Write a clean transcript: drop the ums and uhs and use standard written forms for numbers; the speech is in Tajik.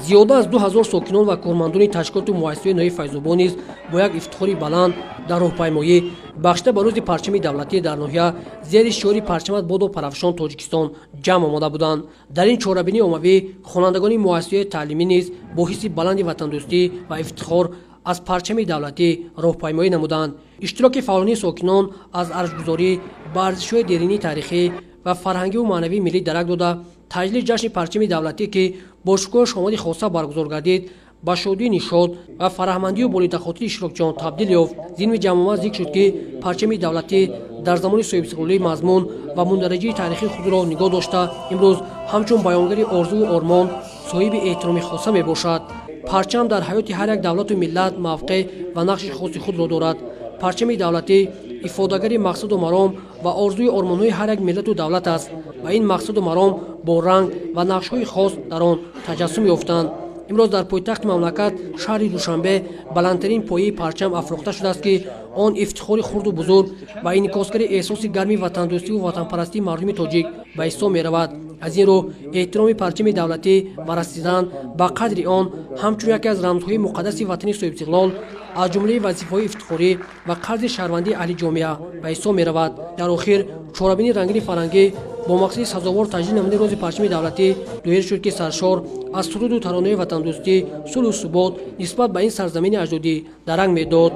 Зиёда аз 2000 сокинон ва кормандони ташкилоту муассисаҳои ноҳияи Файзобод низ бо як ифтихори баланд дар роҳпаймоӣ бахшида ба рӯзи парчами давлатӣ дар ноҳия зери шиори «Парчамат бодо парафшон Тоҷикистон» ҷамъ омода буданд. Дар ин чорабинии оммавӣ хонандагони муассисаҳои таълимӣ низ бо ҳисси баланди ватандӯстӣ ва ифтихор аз парчами давлатӣ роҳпаймоӣ намуданд. Иштироки фаъолони сокинон аз арҷгузорӣ ба арзишҳои деринии таърихӣ ва фарҳангиву маънавии миллӣ дарак дода, таҷлили ҷашни парчами давлатӣ, ки бо шукӯҳу шаҳомати хоса баргузор гардид, ба шодию нишод ва фараҳмандию болидахотири иштирокчиён табдил ёфт. Зимни ҷамъомад зикр шуд, ки парчами давлатӣ дар замони соҳибистиқлолӣ мазмун ва мундариҷаи таърихии худро нигоҳ дошта, имрӯз ҳамчун баёнгари орзуву ормон соҳиби эҳтироми хоса мебошад. Парчам дар ҳаёти ҳар як давлату миллат мавқеъ ва нақши хоси худро дорад. Парчами давлатӣ ифодагари мақсаду маром ва орзуи ормонҳои ҳар як миллату давлат аст ва ин мақсаду маром бо ранг ва нақшҳои хос дар он таҷассум ёфтанд. Имрӯз дар пойтахти мамлакат, шаҳри Душанбе, баландтарин пояи парчам афрохта шудааст, ки он ифтихори хурду бузург ва инъикосгари эҳсоси гарми ватандӯстиву ватанпарастии мардуми тоҷик ба ҳисоб меравад. Аз ин рӯ эҳтироми парчами давлатӣ ва расидан ба қадри он ҳамчун яке аз рамзҳои муқаддаси ватани соҳибистиқлол аз ҷумлаи вазифаҳои ифтихорӣ ва қарзи шаҳрвандии аҳли ҷомеа ба ҳисоб меравад. Дар охир чорабинии рангини фарҳангӣ бо мақсади сазовор таҷлил намудани рӯзи парчами давлатӣ доир шуд, ки саршор аз суруду таронаи ватандӯстӣ, сулҳу субот нисбат ба ин сарзамини аҷдодӣ даранг медод.